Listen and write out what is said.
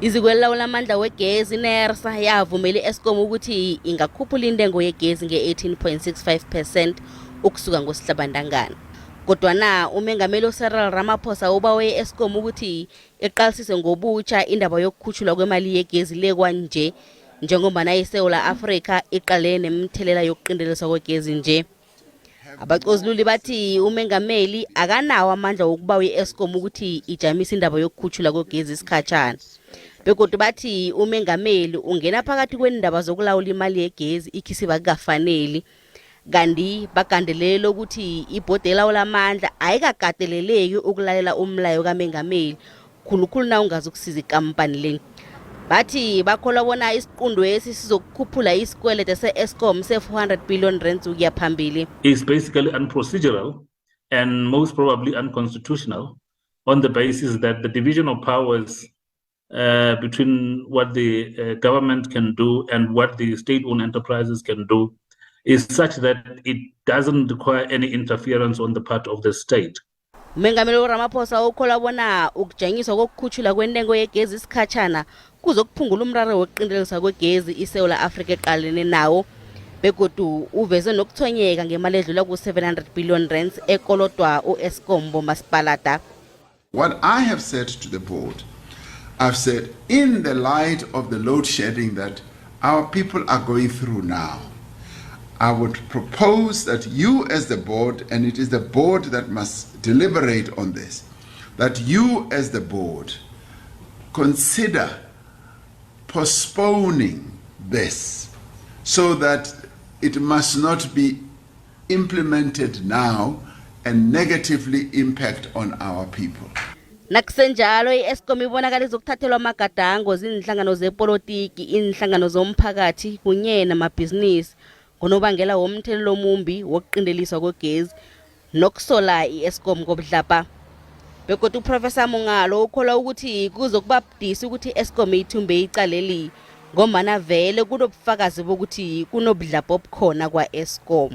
Iziko elilawula amandla wegezi iNERSA yavumela i-Eskom ukuthi ingakhuphula intengo yegezi nge-18.65 percent ukusuka ngosihlabantangana. Kodwana uMengameli uCyril Ramaphosa ubawe i-Eskom ukuthi iqalisise ngobutjha indaba yokukhutjhulwa kwemali yegezi le kwanje, njengombana iSewula Afrika iqalene nemithelela yokuqinteliswa kwegezi nje. Abacozululi bathi umengameli akanawo amandla wokubawa i-Eskom ukuthi ijamise indaba yokukhutjhulwa kwegezi isikhatjhana. Begodu bathi umengameli ungena phakathi kweendaba zokulawula imali yegezi ikhisiba kukafaneli. Kanti bagandelele ukuthi ibhodi elawula amandla ayikakateleleki ukulalela umlayo kamengameli, khulukhulu na ungazukusiza ikampani le. Bathi bakholwa bona isiqundwesi sizokukhuphula isikwelede se-Eskom se-400 billion rands ukuya phambili. Is basically unprocedural and most probably unconstitutional on the basis that the division of powers between what the government can do and what the state-owned enterprises can do is such that it doesn't require any interference on the part of the state. Umengameli uRamaphosa ukholwa bona ukujanyiswa kokukhutjhulwa kwentengo yegezi isikhatjhana kuzokuphungula umraro wokuqinteliswa kwegezi iSewula Afrika eqalene nawo, begodu uveze nokuthonyeka ngemali edlula ku-700 billion rands ekolodwa u-Eskom bomasipalata. What I have said to the board, I've said, in the light of the load shedding that our people are going through now, I would propose that you, as the board, and it is the board that must deliberate on this, that you, as the board, consider postponing this so that it must not be implemented now and negatively impact on our people. Nakusenjalo, i-Eskom ibonakala izokuthathelwa amagadango ziinhlangano zepolitiki, iinhlangano zomphakathi kunye namabhizinisi ngonobangela womthelelo omumbi wokuqinteliswa kwegezi nokusola i-Eskom kobudlabha. Begodu uProfesa Mungalo ukholwa ukuthi kuzokuba budisi ukuthi i-Eskom ithumbe icaleli, ngombana vele kunobufakazi bokuthi kunobudlabha obukhona kwa-Eskom.